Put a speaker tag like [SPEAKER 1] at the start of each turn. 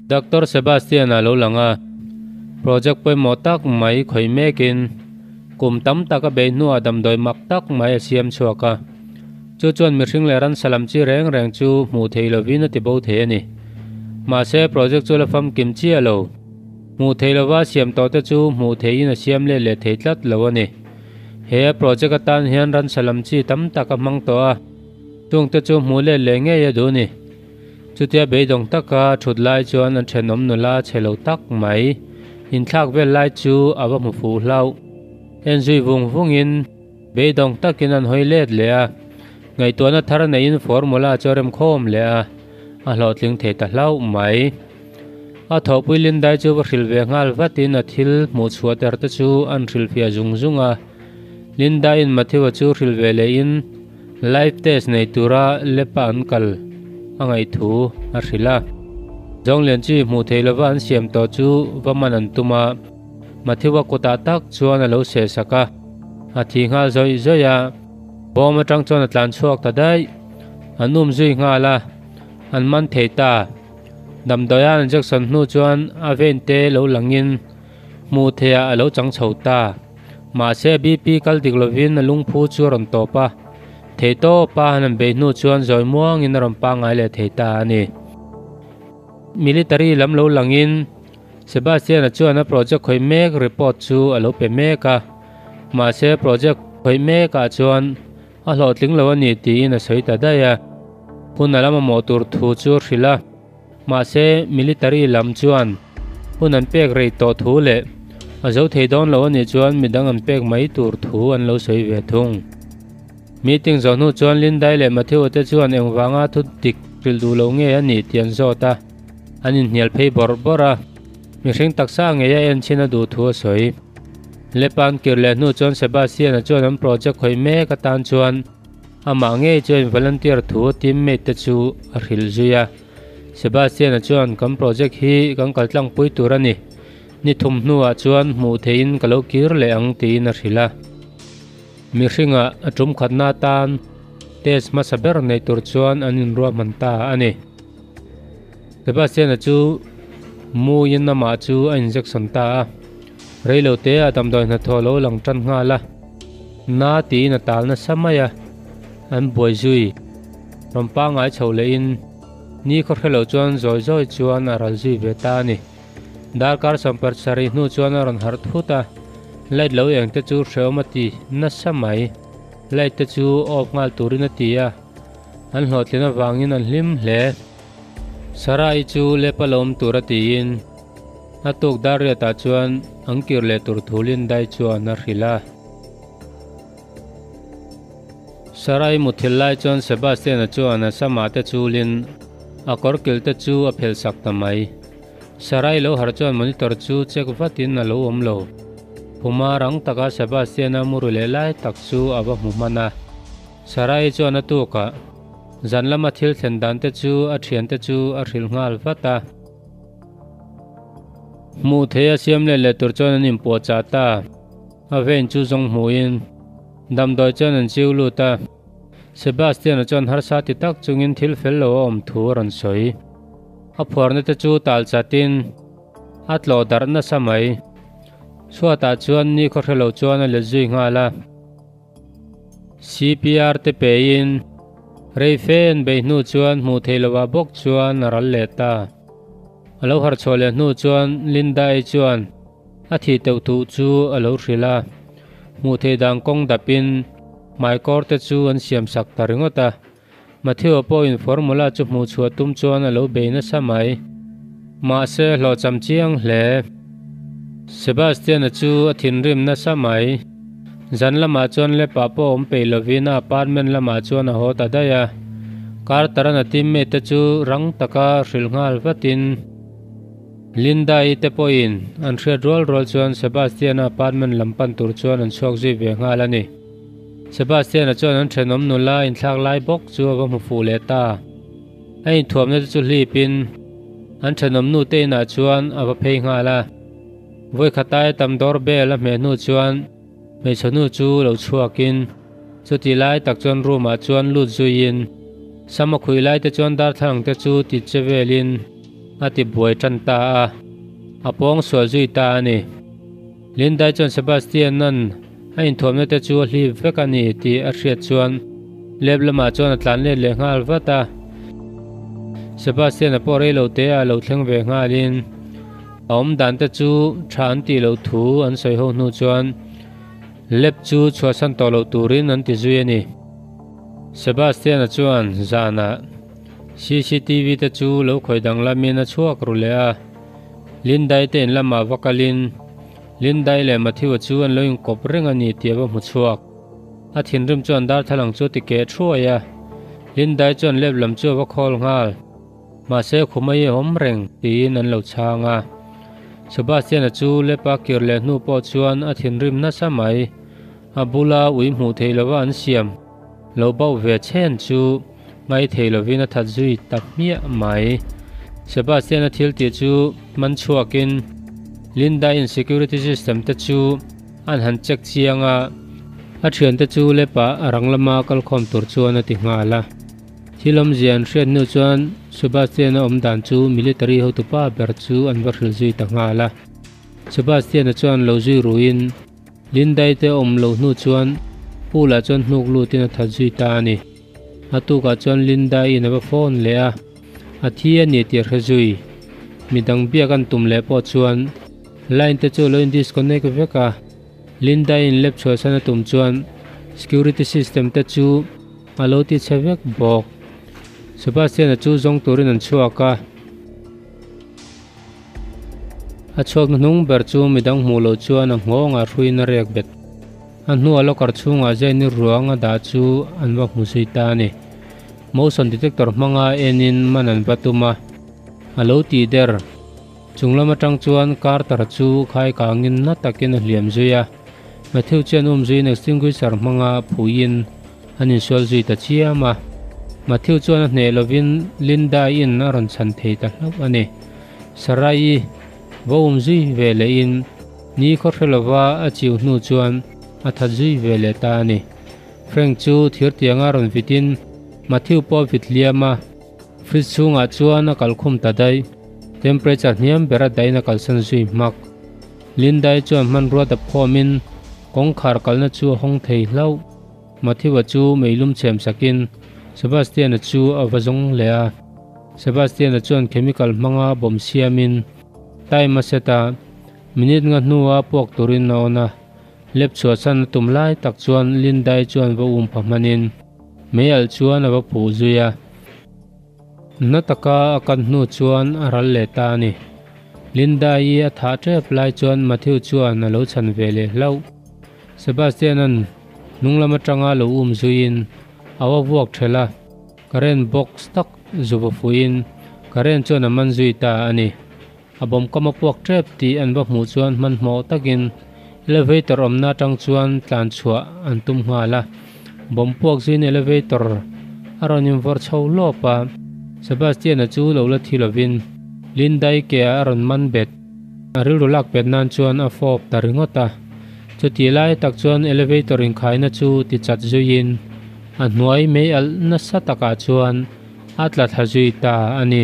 [SPEAKER 1] Doctor Sebastian-a lo lang a, project pawimawh tak mai khawih mekin kum tam tak a bei hnuah damdawi mak tak mai a siam chhuak a. Chu chuan mihring leh ransa lam chi reng reng chu hmuh theih lovin a ti bo thei a ni. Mahse, project chu la famkim chiah lo. Hmuh theih lova siam tawh te chu hmuh theihin a siam let leh thei tlat lo a ni. He a project atan hian ransa lam chi tam tak a hmang tawh a, chungte chu hmuh let leh ngei a duh a ni. Chutia beidawng taka thut lai chuan an thenawm nula chhe lo tak mai inthlak vel lai chu a va hmu fuh hlauh. En zui vung vungin beidawng takin an hawi let leh a, ngaihtuahna thar neiin formula chu a remkhawm leh a, a hlawhtling thei ta hlauh mai. A thawhpui Lindai chu va hrilh ve nghal vatin a thil hmuh chhuah ter te chu an hrilhfiah zung zung a. Lindaiin Matthew-a chu hrilh ve lehin life test nei tura lab-a an kal a ngaih thu a hrilh a. Zawnglian chi hmuh theih lova an siam tawh chu va man an tum a, Matthew-a kutah tak chuan a lo seh sak a, a thi nghal zawih zawih a. Bawm atang chuan a tlan chhuak ta daih. An um zui nghal a, an man thei ta. Damdawi a injection hnu chuan a vein te lo langin hmuh theihah a lo chang chho ta. Mahse BP kal dik lovin a lungphu chu a rawn tawp a, thei tawp a han bei hnu chuan zawi muangin a rawn pangngai leh thei ta a ni. Military lam lo langin Sebastian-a chuan a project khawih mek report chu a lo pe mek a, mahse project khawih mekah chuan A hlawhtling lo a ni tiin a sawi ta daih a. Hun a la mamawh tur thu chu a hrilh a. Mahse, military lam chuan hun an pek rei tawh thu leh a zo thei dawn lo a nih chuan midang an pek mai tur thu an lo sawi ve thung. Meeting zawh hnu chuan Lindai leh Matthew-a te chuan engvanga thu dik hrilh duh lo nge a nih tih an zawt a, an inhnial phei bawrh bawrh a. Mihring taksa ngei a en chhin a duh thu a sawi. Lepan kir leh hnu chuan Sebastian-a chuan an project khawih mek atan chuan amah ngei chuan volunteer thu teammate te chu a hrilh zui a. Sebastian-a chuan kan project hi kan kal tlangpui tur a ni, ni thum hnuah chuan hmuh theihin ka lo kir leh ang tiin a hrilh a. Mihringah a tum khatna atan test hmasa ber nei tur chuan an inruahman ta a ni. Sebastian-a chu muiin amah chu a injection ta a. Reilo te a damdawi hnathawh lo lang tan nghal a, na tiin a tal nasa mai a, an buai zui. Rawn pangngai chho lehin ni khaw hrelo chuan zawi zawi chuan a ral zui ve ta a ni. Darkar sawmpar sarih hnu chuan a rawn harh thut a, light lo eng te chu hrehawm a ti nasa mai. Light te chu off nghal turin a ti a, an hlawhtlin avangin an hlim hle. Sarah-i chu lepa lo awm tur a tiin a tuk dar riatah chuan an kir leh tur thu Lindai chuan a hrilh a. Sarah-i muthilh lai chuan Sebastian-a chuan a samah te chulin a kawr kilh te chu a phelh sak ta mai. Sarah-i lo harh chuan monitor chu check vatin a lo awm lo. Khuma rang taka Sebastian-a mu ru leh lai tak chu a va hmu hman a. Sarah-i chuan a tukah zan lama thil thlen dan te chu a thiante chu a hrilh nghal vat a. Hmuh thei a siam let leh tur chuan an inpuahchah ta. A vein chu zawng hmuhin damdawi chuan an chiu lut a. Sebastian-a chuan harsa ti tak chungin thil fel lo a awm thu a rawn sawi. A phuarna te chu tal chatin a tlawh darh nasa mai. Chhuatah chuan ni khaw hre lo chuan a let zui nghal a. CPR te peiin rei fe an beih hnu chuan hmuh theih lovah bawk chuan a ral leh ta. A lo harh chhuah leh hnu chuan Linda-i chuan a thih teuh thuh chu a lo hrilh a, hmuh theih dan kawng dapin hmaikawr te chu an siam sak ta ringawt a. Matthew-a pawhin formula chu hmuh chhuah tum chuan a lo bei nasa mai. Mahse, hlawhcham chiang hle. Sebastian-a chu a thinrim nasa mai. Zan lamah chuan Lepa pawh awm peih lovin a apartment lamah chuan a haw ta daih a. Carter-a'n a teammate te chu rang taka hrilh nghal vatin Linda-i te pawhin an hriat rual rual chuan Sebastian-a apartment lam pan tur chuan an chhuak zui ve nghal a ni. Sebastian-a chuan an thenawm nula inthlak lai bawk chu a va hmu fuh leh ta. A inthuamna te chu hlipin an thenawm nu te inah chuan a va phei nghal a. Vawikhatai tam door bell a hmeh hnu chuan hmeichhe nu chu lo chhuakin chutih lai tak chuan room ah chuan lut zuiin sama khuih lai te chuan darthlalang te chu ti che velin a ti buai tan ta a, a pawng sual zui ta a ni. Lindai chuan Sebastian-a'n a inthuamna te chu a hlip vek a ni tih a hriat chuan lab lamah chuan a tlan let leh nghal vat a. Sebastian-a pawh rei lo te ah lo thleng ve nghalin a awm dan te chu tha an tih loh thu an sawi ho hnu chuan lab chu chhuahsan tawh loh turin an ti zui a ni. Sebastian-a chuan zanah cctv te chu lo khawih danglamin a chhuak ru leh a, Lindai te in lamah va kalin Lindai leh Matthew-a chu an lo inkawp reng a ni tih a va hmu chhuak. A thinrim chuan darthlalang chu a ti keh thuai a, Lindai chuan lep lam chu a va khawl nghal. Mahse khuma i awm reng tiin an lo chhang a. Sebastian-a chu lepa kir leh hnu pawh chuan a thinrim nasa mai. A bula ui hmuh theih lova an siam lo bauh ve chhen chu ngai thei lovin a that zui ta hmiah mai. Sebastian-a thil tih chu man chhuakin Linda-in security system te chu an han check chiang a, a thiante chu lepa a rang lama kalkhawm tur chuan a ti nghal a. Thil awmzia an hriat hnu chuan Sebastian-a awm dan chu military hotupa ber chu an va hrilh zui ta nghal a. Sebastian-a chuan lo zui ruin Lindai te awm loh hnu chuan pool ah chuan hnuk lutin a that zui ta a ni. A tukah chuan Lindai-in a va phone leh a, a thi a ni tih a hre zui. Midang biak an tum leh pawh chuan line te chu a lo in disconnect vek a. Lindai-in lep chhuahsan a tum chuan security system te chu a lo ti chhe vek bawk. Sebastian-a chu zawng turin an chhuak a. A chhuak hnuhnung ber chu midang hmuh loh chuan a nghawng ah hruiin a rek bet. A hnuah locker chhungah Jane-i ruang a dah chu an va hmu zui ta a ni. Motion detector hmanga enin man an va tum a, a lo tih der. Chung lam atang chuan Carter chu khai kangin na takin a hliam zui a, Matthew chuan um zuiin extinguisher hmanga phuiin an insual zui ta chiam a. Matthew chuan a hneh lovin Linda-in a rawn chhan thei ta hlauh a ni. Sarai-i va um zui ve lehin ni khaw hre lova a chiu hnu chuan a that zui ve leh ta a ni. Frank chu thir tianga rawn vitin Matthew pawh a vit hliam a, fridge chhungah chuan a kalkhum ta daih. Temperature hniam ber a dahin a kalsan zui hmak. Linda-i chuan hmanrua dap khawmin kawngkhar kalna chu a hawng thei hlauh. Matthew-a chu meilum chhem sakin Sebastian-a chu a va zawng leh a. Sebastian-a chuan chemical hmanga bawm siamin time a set a, minute nga hnua puak turin a awn a. Lep chhuahsan a tum lai tak chuan Linda-i chuan va um pha hmanin mei alh chuan a va phuh zui a. Na taka a kan hnu chuan a ral leh ta a ni. Linda-i a thah tep lai chuan Matthew chuan a lo chhan ve leh hlauh. Sebastian-a'n hnung lam atanga lo um zuiin a va vuak thelh a, current box tak zu va fuihin current chuan a man zui ta a ni. A bawm kam a puak tep tih an va hmuh chuan hmanhmawh takin elevator awmna atang chuan tlan chhuah an tum nghal a, bawm puak zuiin elevator a rawn invawrh chho lawp a, Sebastian-a chu lo la thi lovin Linda-i ke ah a rawn man bet. A rilru lak pet nan chuan a fawp ta ringawt a. Chutih lai tak chuan elevator inkhaina chu ti chat zuiin a hnuai mei alh nasa takah chuan a tla thla zui ta a ni.